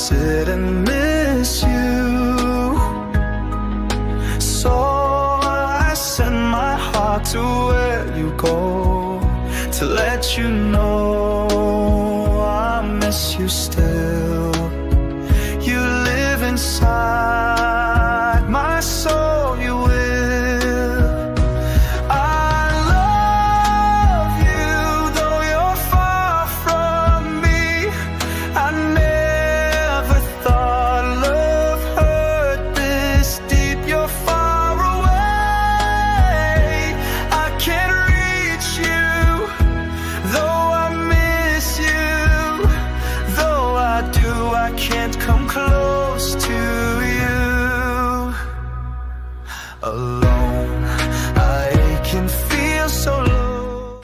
sit and miss you. So I send my heart to where you go to let you know I miss you still. You live inside my soul, you will. I love you, though you're far from me. I never thought love hurt this deep. You're far away, I can't reach you. Though I miss you, though I do, I can't come close to you. Alone.